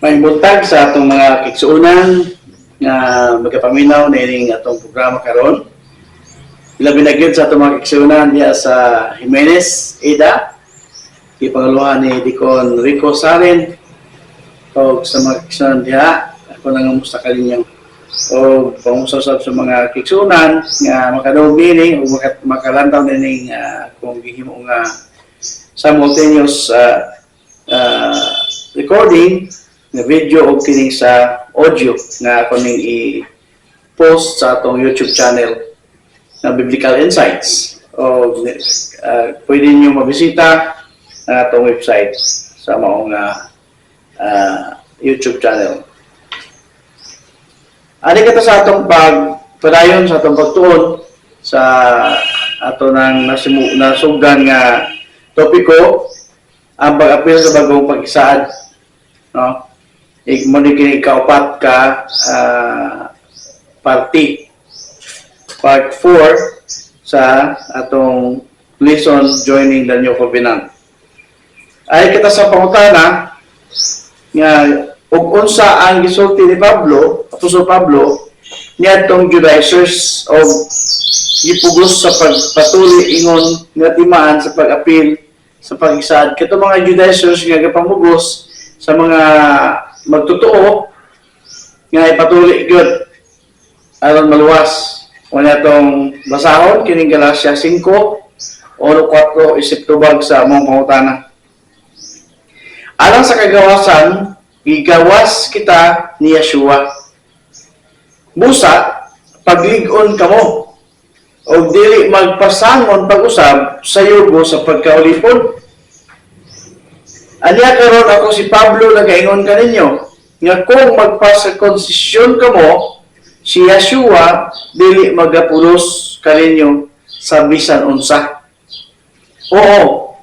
Maayong buntag sa atong mga kaigsuonan nga magapaminaw niining atong programa karon. Labi na gyud sa atong mga kaigsuonan diha sa Jimenez, Eda, gipanguluhan ni Deacon Rico Saren, o sa mga kaigsuonan diha, ako nangamusta kaninyo. O pangusta usab sa mga kaigsuonan nga makadungog niini o makalantaw nining kung gihimo nga simultaneous recording nga video o kining sa audio nga ako ning i-post sa atong YouTube channel na Biblical Insights. O pwede niyo mabisita ang atong website sa maong YouTube channel. Ani kita sa atong pagpadayon sa atong pagtuon sa ato nang nasugdan nga topiko, ang pag-apil sa bagong pag-isaad, no? Ik mo ni kini kaupat ka party, part 4 sa atong lesson, Joining the New Covenant. Ay kita sa pangutana nga ug unsa ang gisulti ni Pablo, Apostol Pablo, niadtong Judaizers o gipugos sa pagpatuli ingon nga timaan sa pag-apil sa pag-isaad. Kato mga Judaizers nga gapamugos sa mga magtotoo nga ipatuli gyud aron maluwas. Wala itong basahon kining Galatia 5 1:4 isip tubag sa among pangutana. Alang sa kagawasan, gigawas kita ni Yeshua. Busa, paglig-on kamo o dili magpasangon pag-usab sa yugo sa pagkaulipon. Anya karon ako si Pablo nagaingon kaninyo nga kung magpasirkumsisyon kamo, si Yeshua dili magapulos kaninyo sa bisan unsa. Oo,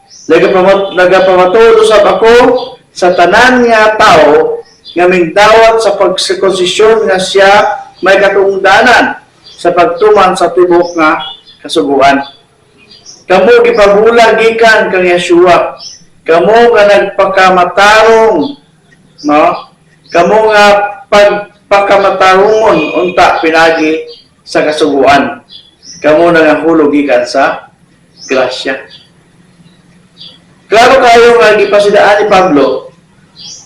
nagapamatuod usab ako sa tanan nga tao nga mingdawat sa pagsirkumsisyon nga siya may katungdanan sa pagtuman sa tibuok nga kasuguan. Kamo gipabulag gikan kang Yeshua. Kamo nga nagpakamatarong, no? Kamo nga pagpakamatarungon unta pinagi sa kasuguan. Kamo nangahulog gikan sa grasya. Klaro kayo nga gipasidaan ni Pablo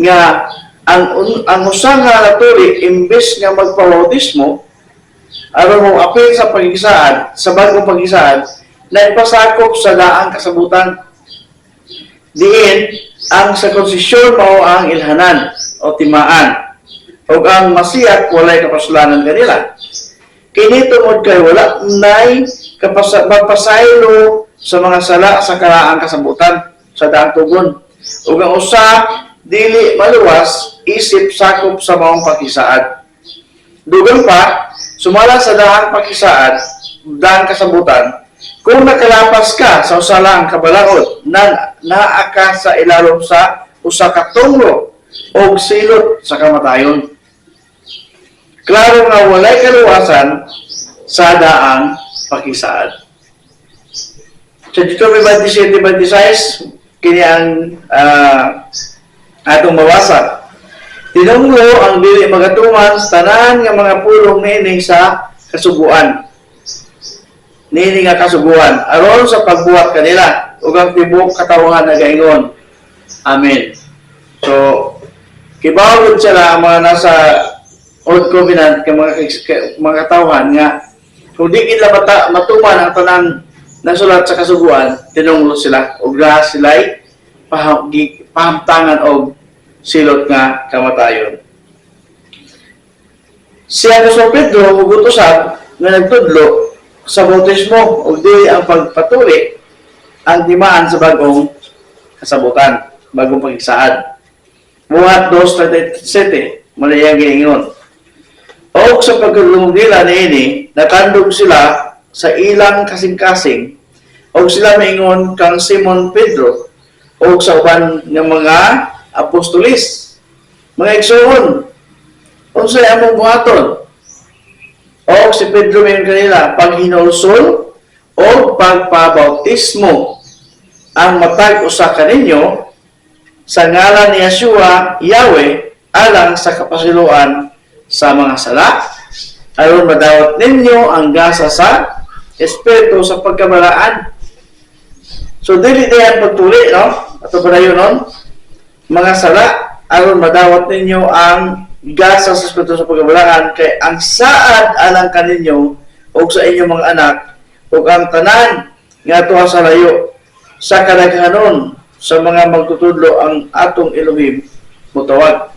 nga ang usa nga natuli, imbes nga magpabautismo aron mo apil sa pag-isaad, sa bagong pag-isaad, nagpasakop sa daang kasabutan. Diin ang sirkumsisyon mao ang ilhanan o timaan ug ang Masiyak walay kapaslanan kanila. Kini tungod kay wala nay magpasaylo sa mga sala sa karaang kasabutan, sa daang tugon. Ug ang usa dili maluwas isip sakop sa maong pakisaad. Dugang pa, sumala sa daang pakisaad, daang kasabutan, kung nakalapas ka sa usa lang ka balaod, na naa ka sa ilalom sa usa ka tunglo o silot sa kamatayon. Klaro nga walay kaluwasan sa daang pakisaad. Sa Deuteronomy 27:26, kini ang atong mabasa. Tinunglo ang dili magatuman sa tanan nga mga pulong niini sa kasuguan. Niini nga kasuguan aron sa pagbuhat kanila, ug ang tibuok katawhan nagaingon, "Amen." So kibaw gud sila ang mga nasa Old Covenant kay mga katawhan nga kung di nila matuman ang tanang nasulat sa kasuguan, tinunglo sila ug naa sila'y pahamtangan og silot nga kamatayon. Si Apostol Pedro hugot usab nga nagtudlo sa bautismo ug dili ang pagpatuli ang timaan sa bagong kasabutan, bagong pag-isaad. Buhat 2:37, mao iyang giingon. Og sa pagkalungog nila niini, natandog sila sa ilang kasing-kasing, og sila maingon kang Simon Pedro og sa uban nga mga apostolis, "Mga igsoon, unsay among buhaton?" Og si Pedro maingon kanila, "Paghinulsol o pagpabautismo ang matag usa kaninyo sa ngalan ni Yeshua Yahweh. alang sa kapasiluan sa mga sala, aron madawat ninyo ang gasa sa Espiritu sa pagkabalaan. So dili diyan pagtuli, no? Ato ba yun, no? Mga sala, aron madawat ninyo ang gasa sa Espiritu sa pagkabalaan, kay ang saad alang kaninyo ug sa inyong mga anak ug ang tanan nga tuwa sa layo sa kadaghanon sa mga magtutudlo ang atong Elohim mutawag.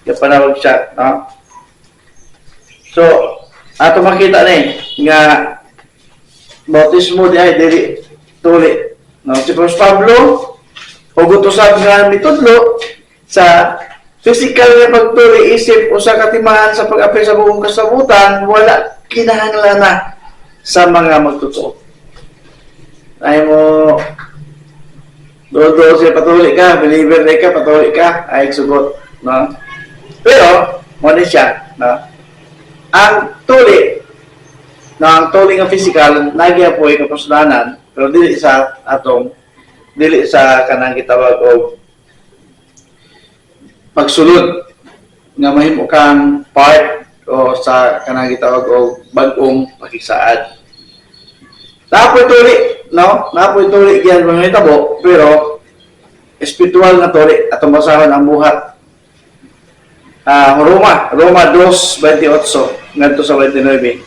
Kapanawag siya, no? So, ato makita ni nga bautismo di ay dili tuli. No, si Pablo Pablo hugot usab nga mitudlo sa physical nga pagtuli isip usa ka timaan sa pag-apil sa buong kasabutan, wala kinahanglan na sa mga magtotoo. Ay mo doon siya patuli ka, believer na ka, patuli ka, ay sugot, no? Pero, mo ni siya, no? Ang tuli, no, ang tuli nga physical, nagya po ay kapasulanan, pero dili sa atong, dili sa kanang gitawag og pagsulod nga mahimo kang part o sa kanang gitawag og bag-ong pakisaad. Napoy tuli, no? Napoy tuli giyan mga hitabo, pero espiritual na tuli atong basahon ang buhat. Roma 2:28 ngadto sa 29.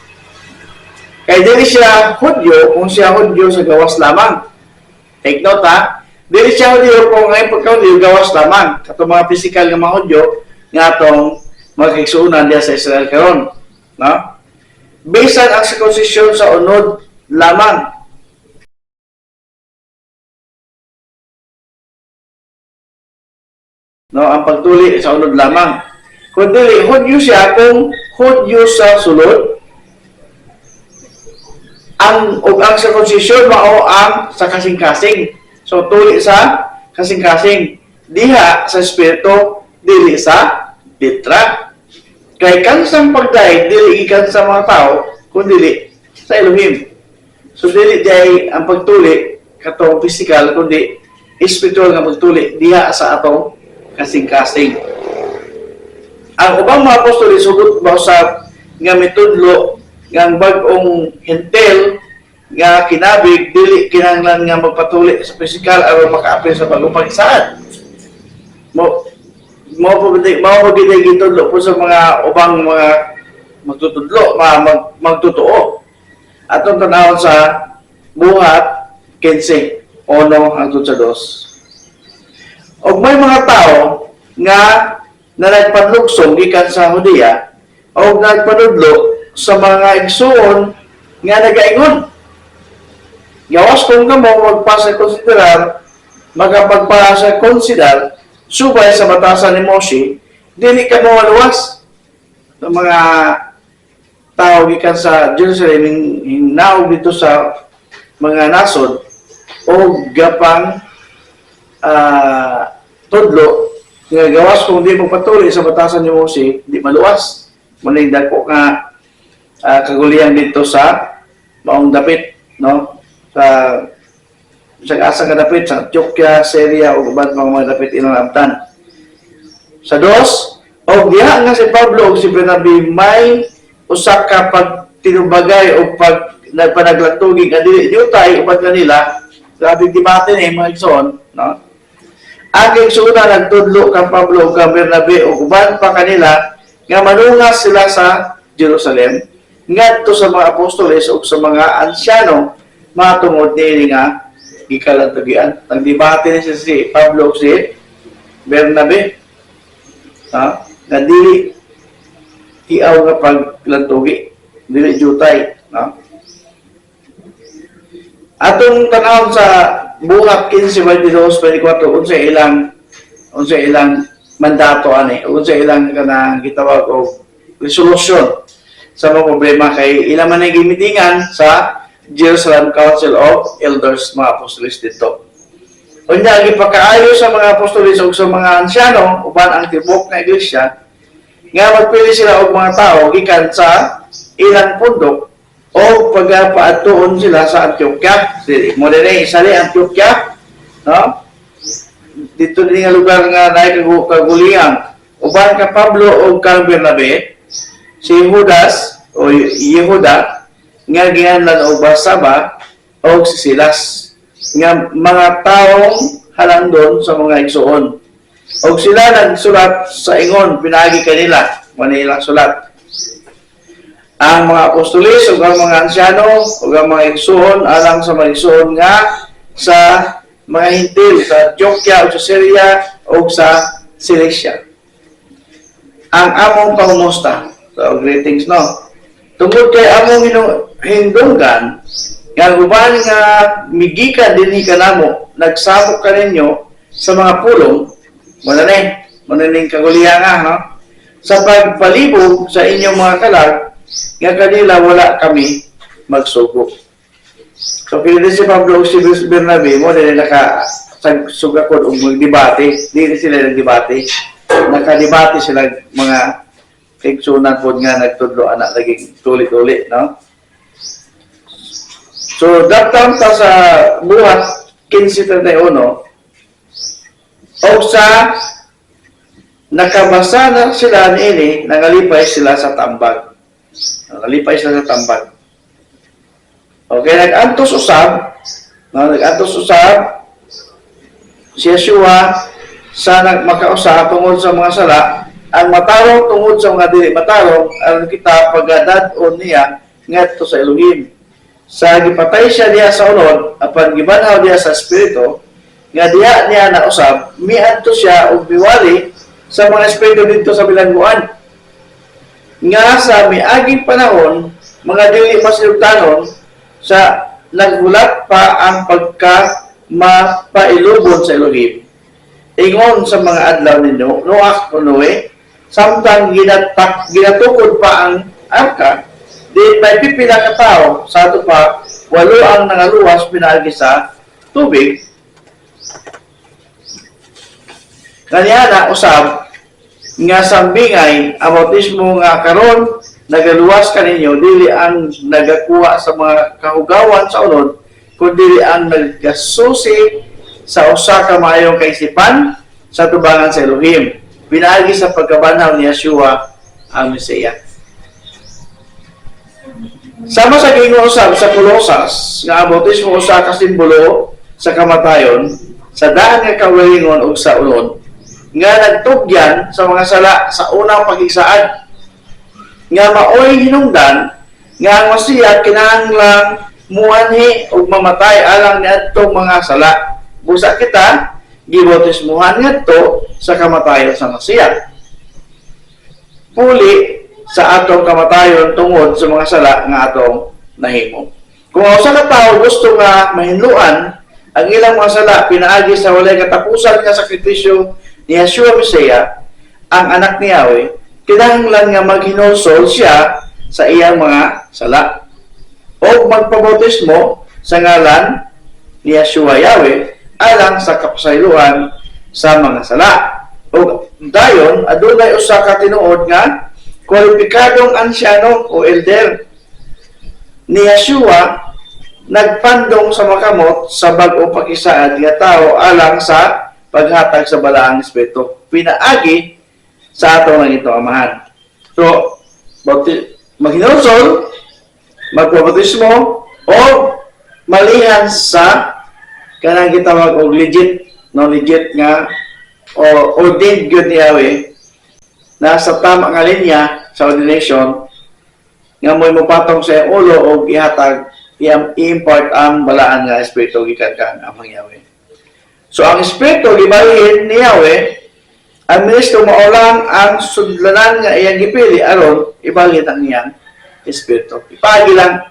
Kay dili siya Hudyo kung siya Hudyo sa gawas lamang. Take note ha. Dili siya Hudyo kung ngayon pagka-Hudyo gawas lamang. Katong mga physical nga mga Hudyo nga atong mga kaigsuonan diha sa Israel karon, no? Bisan ang circumcision sa unod lamang. No, ang pagtuli sa unod lamang. Kung dili Hudyo siya kung Hudyo sa sulod, ang ug ang circumcision mao ang sa kasing-kasing. So tuli sa kasing-kasing diha sa espiritu, dili sa litra. Kay kansang pagdaig dili gikan sa mga tao kun dili sa Elohim. So dili day ang pagtuli katong physical kundi spiritual nga pagtuli diha sa atong kasing-kasing. Ang ubang mga apostoles hugot ba sa nga mitudlo nga ang bag-ong hentel nga kinabig dili kinahanglan nga magpatuli sa physical aron makaapil sa bag-ong pakisaad. Mo mo po mao po gid gitudlo po sa mga ubang mga magtutudlo, magtotoo. Atong tan-awon sa Buhat 15:1 hangtod sa 2. Og may mga tao nga na nagpanlugsong gikan sa Judea og nagpanudlo sa mga igsuon nga nagaingon, gawas kung kamo magpasa-konsiderar, magapagpasa-konsider subay sa batasan ni Moshe, dili ka mo maluwas. Sa mga tao gikan sa Jerusalem hinaog dito sa mga nasod o gapang tudlo nga gawas kung di magpatuloy sa batasan ni Moshe, di maluwas. Muna dako nga kagulian dito sa maong dapit, no? Sa asa nga dapit sa Antioquia, Syria ug uban pang mga dapit ilang abtan. Sa dos, og diha nga si Pablo ug si Bernabe may usa ka pagtinubagay o pag nagpanaglantugi nga dili diutay uban kanila, grabe debate ni mga igsoon, no? Ang igsoona nagtudlo kang Pablo ug kang Bernabe ug uban pa kanila nga manungas sila sa Jerusalem ngadto sa mga apostoles ug sa mga ansyano matungod niini nga gikalantugian. Nagdebate ni siya si Pablo ug si Bernabe, ha? Nga dili tiaw nga paglantugi, dili jutay, no? Atong tan-awon sa Buhat 15:22-24, unsa ilang mandato ani, unsa ilang kanang gitawag og resolusyon sa mga problema kay ilang man ang gimitingan sa Jerusalem Council of Elders, mga apostoles dito. Unya gipakaayo sa mga apostoles ug sa mga ansyano uban ang tibuok nga iglesia nga magpili sila og mga tawo gikan sa ilang pundok o pagpaadtuon sila sa Antioquia. Mo dinhi isali Antioquia, no? Dito din nga lugar nga naay kaguliang. Uban ka Pablo ug kang Bernabe, si Judas o Yehuda nga ginganlan og Barsaba og si Silas nga mga taong halangdon sa mga igsuon. Og sila nagsulat sa ingon pinaagi kanila, manila sulat. Ang mga apostolis ug ang mga ansyano ug ang mga igsuon alang sa mga igsuon nga sa mga Hentil sa Antioquia ug sa Syria ug sa Cilicia. Ang among pangumusta. So, greetings, no? Tungod kay among hindunggan, nga ang uban nga migikan dinhi kanamo, nagsabok kaninyo sa mga pulong, muna ni, muna ning kaguliha nga, no? Sa pagpalibog sa inyong mga kalag, nga kanila wala kami magsugo. So, kini si Pablo ug si Bernabe mo dili naka sugakod og magdebate, dili sila nagdebate. Nakadebate sila mga igsunan pod nga nagtudlo ana laging tuli-tuli, no? So, that time ta sa Buhat 15:31 o sa nakabasa na sila niini, nangalipay sila sa tambag. Nangalipay sila sa tambag. Okay, nag-antos usab, no, nag-antos usab si Yeshua sa nagmakausa tungod sa mga sala, ang matarong tungod sa mga dili matarong, aron kita pagadad-on niya ngadto sa Elohim. Sa gipatay siya diha sa unod, apan gibanhaw diha sa espiritu, nga diha niya nausab, miadto siya og miwali sa mga espiritu didto sa bilangguan. Nga sa miaging panahon, mga dili masinugtanon, sa naghulat pa ang pagka mapailubon sa Elohim. Ingon sa mga adlaw ni Noah o Noe, samtang ginatukod pa ang arka, di may pipila ka tao, sa ato pa, walo ang nangaluwas pinaagi sa tubig. Kaniana usab nga sambingay ang bautismo nga karon nagaluwas kaninyo dili ang nagakuha sa mga kahugawan sa unod, kundi ang nagasusi sa usa ka maayong kaisipan sa tubangan sa Elohim pinaagi sa pagkabanhaw ni Yeshua ang Mesiyah. Sama sa giingon usab sa Kolosas nga ang bautismo usa ka simbolo sa kamatayon sa daan nga kaugalingon ug sa unod nga nagtugyan sa mga sala sa unang paghisaad, nga maoy hinungdan nga ang Mesiya kinahanglang muanhi ug mamatay alang niadtong mga sala. Busa kita gibautismuhan ngadto sa kamatayon sa Mesiya. Puli sa atong kamatayon tungod sa mga sala nga atong nahimo. Kung ang usa ka tawo gusto nga mahinluan ang ilang mga sala pinaagi sa walay katapusan nga sakripisyo ni Yeshua Mesiyah, ang anak ni Yahweh, kinahanglan nga maghinulsol siya sa iyang mga sala o magpabautismo sa ngalan ni Yeshua Yahweh alang sa kapasayloan sa mga sala. O dayon, adunay usa ka tinuod nga kwalipikadong ansyano o elder ni Yeshua nagpandong sa makamot sa bag-o pakisaad nga tao alang sa paghatag sa Balaang Espiritu pinaagi sa atong langitnong Amahan. So, maghinulsol, magpabautismo, o malihan sa kanang gitawag og legit, no, legit nga o ordained gyud ni Yahweh na sa tama nga linya sa ordination nga mo'y mopatong sa iyang ulo og ihatag, i-impart ang Balaan nga Espiritu gikan kang Amang Yahweh. So ang Espiritu gibalhin ni Yahweh, ang ministro mao lang ang sudlanan nga iyang gipili aron ibalhin ang iyang Espiritu. Ipaagi lang,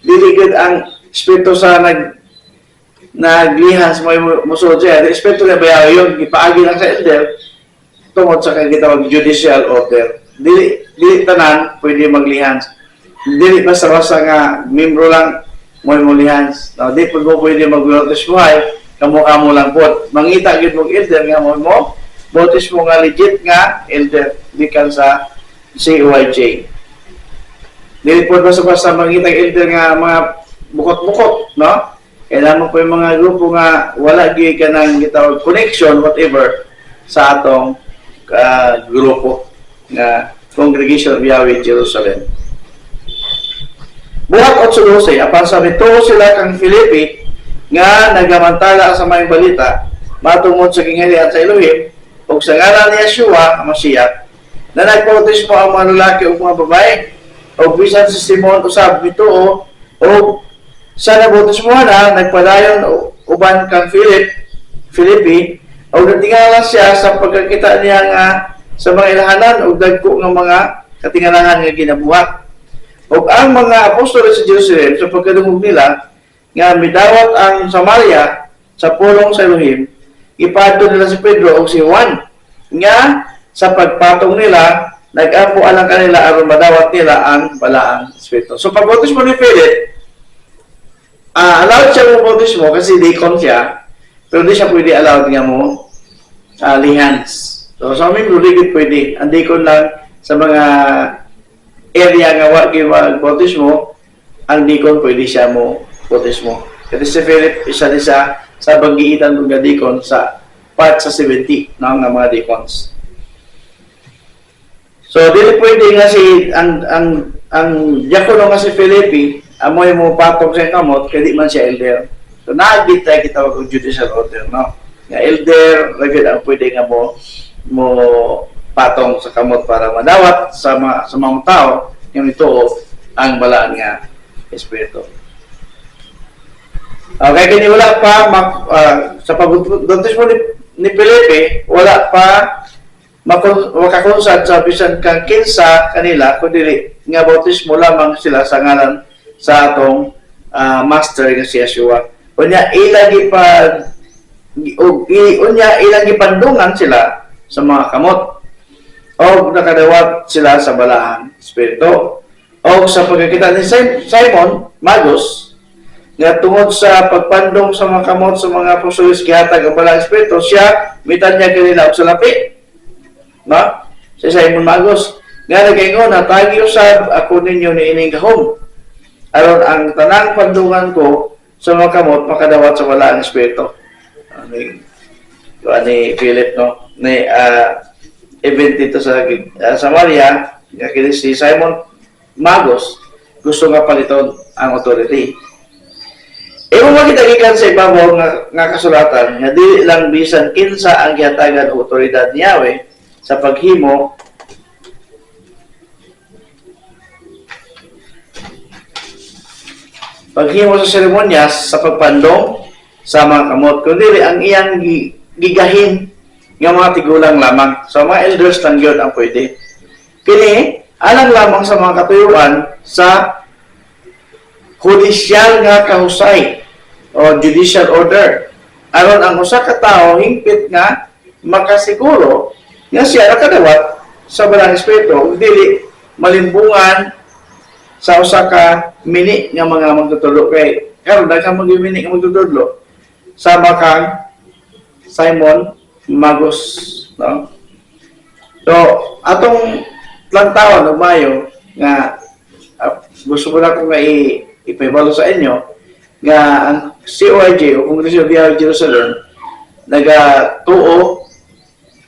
dili gyud ang Espiritu sa naglihan sa mga musulod siya. The Espiritu na bayaw yun, ipaagi lang sa elder tungod sa kang gitawag judicial order. Dili tanan pwede maglihans. Dili basta-basta nga membro lang mo molihans. No, di pud mo pwede magbautismuhay, kamo-kamo lang pod. Mangita gyud mo elder nga mo bautismo nga legit nga elder gikan sa CYJ. Dili pod basta-basta mangita elder nga mga bukot-bukot, no? Kailangan po yung mga grupo nga wala gyud kanang gitawag connection, whatever, sa atong grupo nga Congregation of Yahweh Jerusalem. Buhat 8:12, apan sa mituo sila kang Felipe nga nagamantala sa maayong balita matungod sa gingharian sa Elohim ug sa ngalan ni Yeshua ang Mashiach, na nagbautismo ang mga lalaki ug mga babae. Ug bisan si Simon usab mituo, ug sa nabautismo na nagpadayon uban kang Felipe ug natingala siya sa pagkakita niya nga sa mga ilhanan ug dagko nga mga katingalahan nga ginabuhat. Ug ang mga apostoles sa Jerusalem, sa pagkadungog nila nga midawat ang Samaria sa pulong sa Elohim, ipadto nila si Pedro ug si Juan, nga sa pagpatong nila nag-ampo alang kanila aron madawat nila ang Balaang Espiritu. So pagbautismo ni Philip, allowed siya mo bautismo kasi deacon siya, pero di siya pwede allowed nga mo lay hands. So sa aming di pwede. Ang deacon lang sa mga area nga wa gyud bautismo, ang deacon pwede siya mo bautismo. Kasi si Philip, isa ni sa banggiitan ng mga deacon sa part sa 70, no, nga mga deacons. So dili pwede nga si ang diakono nga si Felipe amoy mo patong sa kamot kay di man siya elder. So naa gyud tay gitawag og judicial order, no? Nga elder ra gyud ang pwede nga mo patong sa kamot para madawat sa mga tao nga mituo ang Balaan nga Espiritu. Okay, kini wala pa sa pagbautismo ni Felipe, wala pa makakunsad sa bisan kang kinsa kanila kundi nga bautismo lamang sila sa ngalan sa atong master nga si Yeshua. Unya ilang gipad og unya ilang gipandungan sila sa mga kamot og nakadawat sila sa Balaang Espiritu. Og sa pagkakita ni Simon Magus nga tungod sa pagpandong sa mga kamot sa mga apostoles gihatag ang Balaang Espiritu, siya mitanyag kanila og salapi. No? Si Simon Magus nga nagaingon na tagi usab ako ninyo niining gahom aron ang tanang pandungan ko sa mga kamot makadawat sa Balaang Espiritu. Ano ni Philip, no, ni event dito sa Samaria nga kini si Simon Magos gusto nga paliton ang authority. Imo makita gikan sa ibabaw nga kasulatan nga dili lang bisan kinsa ang gihatagan og otoridad ni Yahweh sa paghimo sa seremonyas sa pagpandong sa mga kamot, kundi ang iyang gigahin nga mga tigulang lamang. So mga elders lang yun ang pwede. Kini alang lamang sa mga katuyuan sa judicial nga kahusay o judicial order aron ang usa ka tawo hingpit nga makasiguro nga siya nakadawat sa Balaang Espiritu ug dili malimbungan sa usa ka mini nga mga magtutudlo, kay karon daghan mga mini nga magtutudlo sama kang Simon Magus, no? So atong lantawan og mayo nga gusto ko na kong nga ipahibalo sa inyo nga ang COIJ o Congregation of Yahweh Jerusalem nagatuo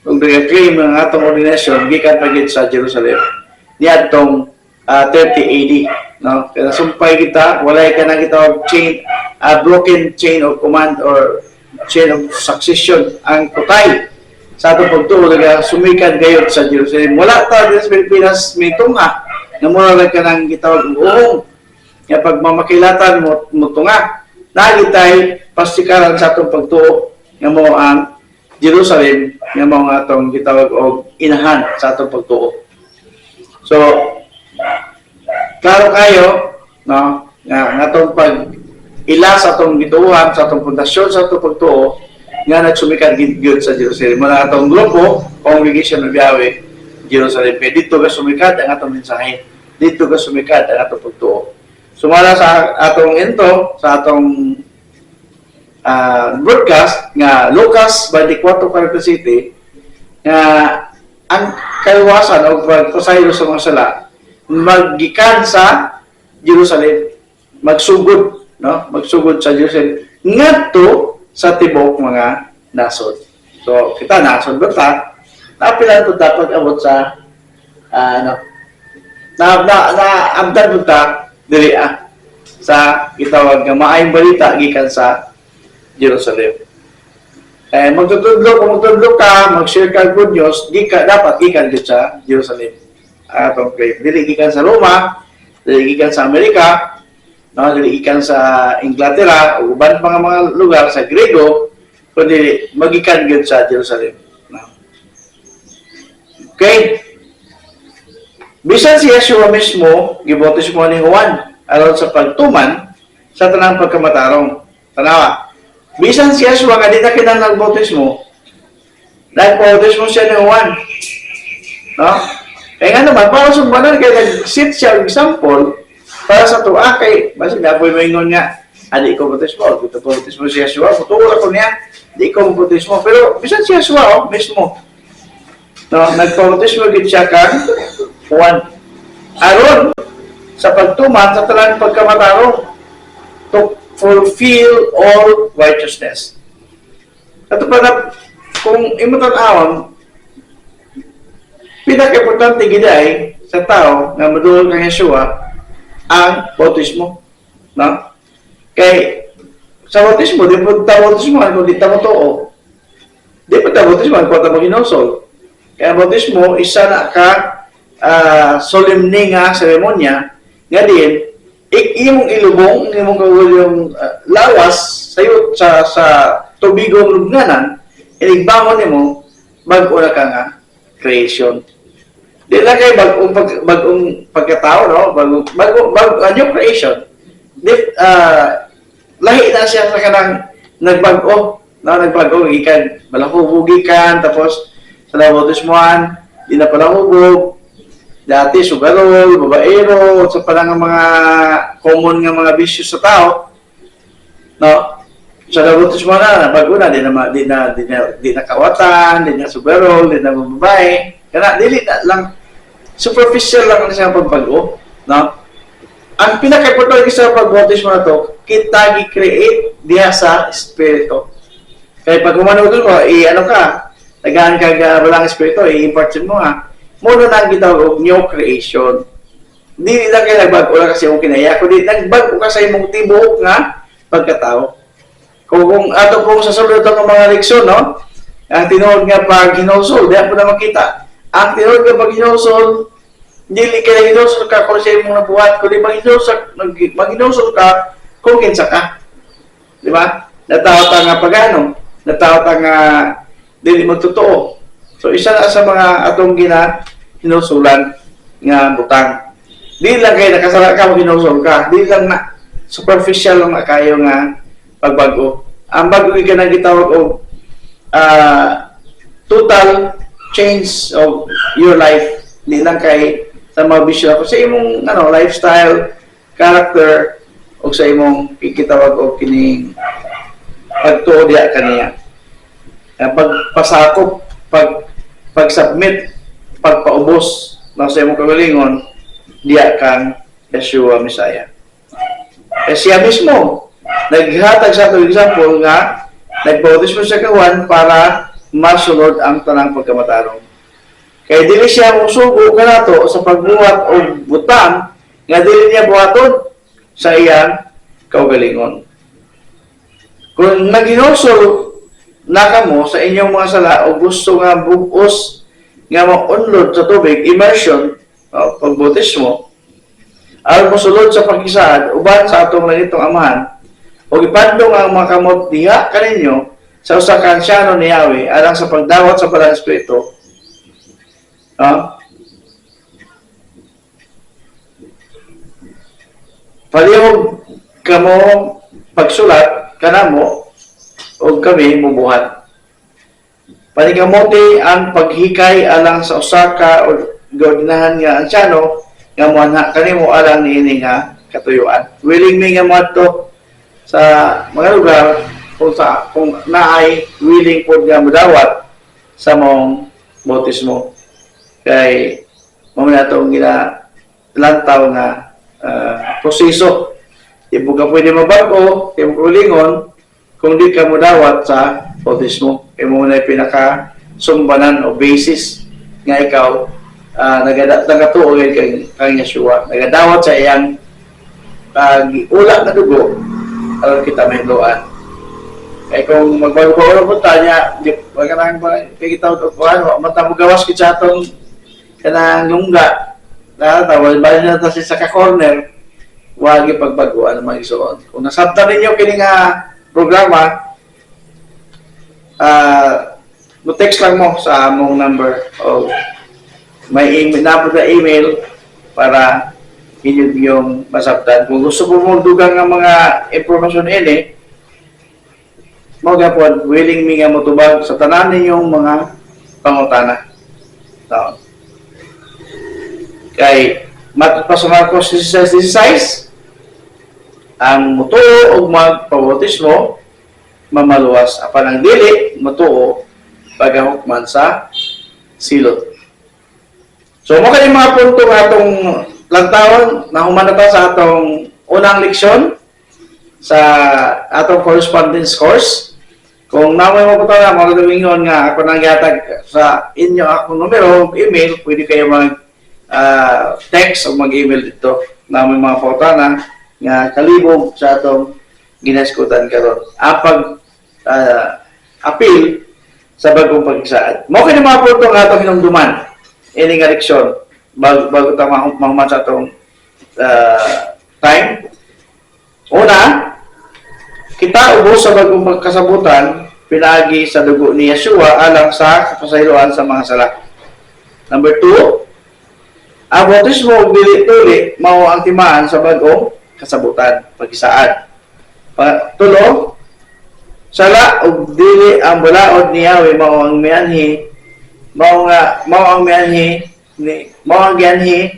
ug nag-claim ang atong ordination gikan pa gid sa Jerusalem niadtong 30 AD, no? Kaya sumpay kita, walay ka na gitawag chain broken chain of command or chain of succession. Ang kutay sa atong pagtuo naga sumikan gayud sa Jerusalem. Wala ta diri sa Pilipinas may tunga nga mura lang kanang gitawag og uhong nga pag mamakilatan mo mo tunga. Naa gyud tay pastikaran sa atong pagtuo nga mo ang Jerusalem, nga mao nga atong gitawag og inahan sa atong pagtuo. So klaro kayo, no, nga ang atong pag ila sa atong gituohan, sa atong pundasyon sa atong pagtuo nga nagsumikan gid gyud sa Jerusalem. Mao na atong grupo, Congregation of Yahweh Jerusalem. Kay didto ka sumikad ang atong mensahe. Didto ka sumikad ang atong pagtuo. Sumala sa atong intro, sa atong broadcast nga Lucas 24:47 nga ang kaluwasan o pagpasaylo sa mga sala maggikan sa Jerusalem, magsugod, no, magsugod sa Jerusalem ngadto sa tibok mga nasod. So kita nasod ba ta? Naapilan to ta pag-abot sa ano na na na amdan pud ta diri sa gitawag nga maayong balita gikan sa Jerusalem. Eh, magtutudlo, kung magtudlo ka, mag-share ka good news, gika, dapat gikan gid sa Jerusalem. Atong claim. Dili gikan sa Roma, dili gikan sa Amerika, no, dili gikan sa Inglaterra, o uban pa nga mga lugar sa Grego, kundi magikan gyud sa Jerusalem. No. Okay. Bisan si Yeshua mismo, gibautismo ni Juan, aron sa pagtuman sa tanang pagkamatarong. Tanawa. Bisan si Yeshua nga di na kinahanglan bautismo, nagbautismo siya ni Juan. No? Kaya nga naman, para sumbanan, kay nag-set siya og example para sa tuwa, kay, basta na po maingon nga, adi ko bautismo, dito bautismo si Yeshua, mutuo ko niya, di ko bautismo. Pero bisan si Yeshua, oh, mismo, no, nagpabautismo gid siya kang Juan. Aron sa pagtuman sa talang pagkamatarong, to fulfill all righteousness. Ato pa na, kung imo tan-awon, pinaka-importante gid ay sa tao nga moduol kang Yeshua ang bautismo. No? Kay sa bautismo, di po ta bautismo kung di ta motuo. Di po ta bautismo kung ta maginusol. Kaya ang bautismo, isa na ka solemne nga seremonya nga din imong ilubong imong kaugalingong lawas sayo sa tubigong lubnganan, inigbangon nimo, bag-o na ka nga creation. Di lang kay bagong pagkatao, no, bagong bago bago a new creation. Di lahi na siya sa kanang nagbag-o, no, nagbag-o gikan balahubog gikan, tapos sa bautismohan di na palahubog. Dati sugarol, babaero, sa pa lang ang mga common nga mga bisyo sa tao. No? Sa bautismo na, bago na, di na, di na, di na, di na kawatan, di na sugarol, di na babae. Kana, dili na lang, superficial lang na siya ang pagbago. No? Ang pinaka-importante sa pagbautismo na to, kita gi-create diha sa espiritu. Kaya pag humanugod mo, i-ano ka, tagaan ka ga walang espiritu, i-impart mo nga. Muna na ang gitawag og new creation. Di lang kayo nagbago lang kasi yung kinaya, kundi nagbago ka sa imong tibuok nga pagkatao. Kung ato pong sa sulod ng mga leksyon, no? Ang tinuod nga pag hinulsol, di po na makita. Ang tinuod nga pag hinulsol, dili kay hinulsol ka kung sa imong nabuhat, kundi maghinulsol ka kung kinsa ka. Di ba? Natawa ta nga pagano, natawa ta nga dili magtotoo. So isa na sa mga atong gina hinulsulan nga butang. Di lang kay nakasala ka, maghinulsol ka. Di lang na superficial lang na kayo nga pagbago. Ang bago ka na gitawag og total change of your life. Di lang kay sa mga bisyo ako sa imong ano lifestyle, character o sa imong kikitawag og kining pagtuo diya kaniya. Pagpasakop, pag-submit, pagpaubos na sa imong kagalingon diya kang Yeshua Messiah. Eh siya mismo naghatag sa ato example nga nagbautismo siya kang Juan para masunod ang tanang pagkamatarong. Kay dili siya mosugo kanato sa pagbuhat og butang nga dili niya buhaton sa iyang kaugalingon. Kung naghinulsol na kamo sa inyong mga sala o gusto nga bug-os nga maunlod sa tubig, immersion, o pagbautismo, aron mosulod sa pagkisaad uban sa atong langitong Amahan, o ipandong ang mga kamot diha kaninyo sa usa ka ansyano ni Yahweh alang sa pagdawat sa Balang Espiritu. Ah? Palihog kamo pagsulat kanamo o kami mubuhat. Panikamote ang paghikay alang sa usa ka gaordinahan nga ansyano nga moanha kanimo alang niini nga katuyuan. Willing mi nga moadto sa mga lugar kung naay willing pod nga modawat sa mong bautismo. Kay mao na atong ginalantaw nga proseso. Di mo ka pwede mabago, di mo kaulingon, kung di ka modawat sa bautismo. Kay mo na pinaka sumbanan o basis nga ikaw nagatuo gyud kang Yeshua, nagadawat sa iyang giula na dugo aron kita mahibloan. Kay kung magbago-bago po ta niya, di kanang kay kita og kuan, wa man ta mogawas gid sa atong kanang lungga. Na ta wala na ta sa ka corner, wa gyud pagbago-an, mga igsoon. Kung nasabtan ninyo kini nga programa, mo text lang mo sa among number o may email na po na email para inyo yung masabtan. Kung gusto mo mong dugang ng mga impormasyon ini, mao gapon willing mi nga motubag sa tanan ninyong mga pangutana. So, kay matod pa sa Marcos 16:16, ang mutuo og magpabautismo mamaluwas, apan ang dili mutuo pagahukman sa silot. So mao kani mga punto nga atong lantawon. Nahuman na ta sa atong unang leksyon sa atong correspondence course. Kung naa moy mga pangutana, mao ingon nga ako nang gihatag sa inyo akong numero, email, pwede kayo mag text o mag-email dito naa moy mga pangutana nga kalibog sa atong ginaskutan karon. Ang pag appeal sa bagong pagsaad. Mao kini mga punto nga atong hinumduman ini nga leksyon bago ta mahuman sa atong time. Una, kita ubos sa bagong kasabutan pinaagi sa dugo ni Yeshua alang sa kapasayloan sa mga sala. Number two, ang bautismo ug dili tuli mao ang timaan sa bagong kasabutan, pagsaad. Tulo, sala ug dili ang balaod ni Yahweh mao ang mianhi mao nga mao ang mianhi ni mao ang gianhi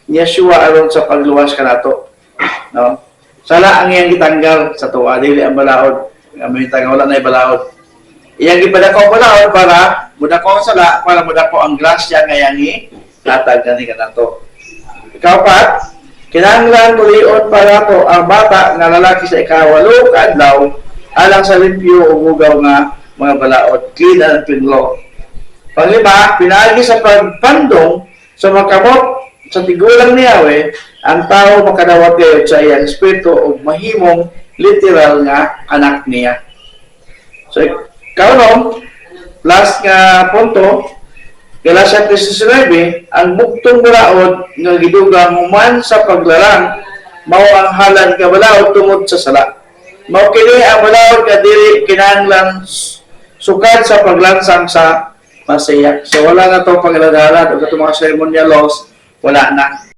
ni Yeshua aron sa pagluwas kanato. No? Sala ang iyang gitanggal sa tuwa, dili ang balaod. Nga may wala na balaod. Iyang gipadako ang balaod para mudako ang sala, para mudako ang grasya nga iyang ihatag gani kanato. Ikaapat, kinahanglan tulion pa nato ang bata nga lalaki sa 8 ka adlaw alang sa limpyo ug hugaw nga mga balaod, clean and clean law. Panglima, pinaagi sa pagpandong sa mga kamot sa tigulang ni Yahweh, ang tao makadawat gayud sa iyang espiritu ug mahimong literal nga anak niya. So, kaunom, last nga punto, Galatia 3:19, ang bugtong balaod nga gidugang human sa paglalang mao ang halad nga balaod tungod sa sala. Mao kini ang balaod nga dili kinahanglan sukad sa paglansang sa Masiya. So wala na to paglalad o katong mga ceremonial laws, wala na.